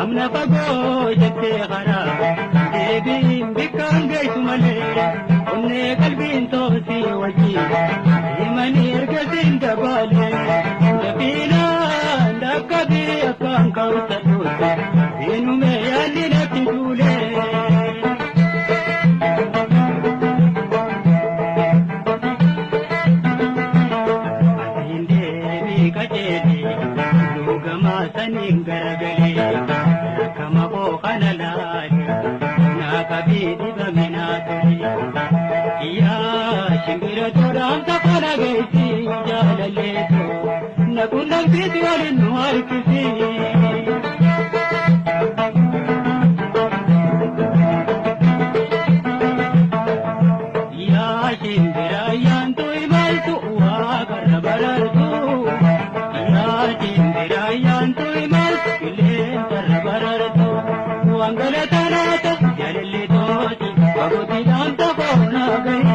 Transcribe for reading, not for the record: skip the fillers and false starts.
Amna fagoo jettee karaa deebiin bikkaan geessu malee onnee qalbiin toosii wajjin himanii ergasiin dabaalee dafiinaan dhaqqabii akkaan ka'uusa inumee yaalli natti tuulee. Asiin deemii qajeelee luugamaa saniin garagalee rakkama koo kana laale naa qabii dibame naa tole. Yaa shimbira toodhaan safara geessi jaalalleetu na qunnamsiisi waliin nu harkisi. Yaa shimbira yaantu imaltu waaqarra barartu. Yaa shimbira yaantu imaltu qilleensarra barartu. Waan galatanaata jaalalli tooti fagootti dhaamsa koonaa gahi.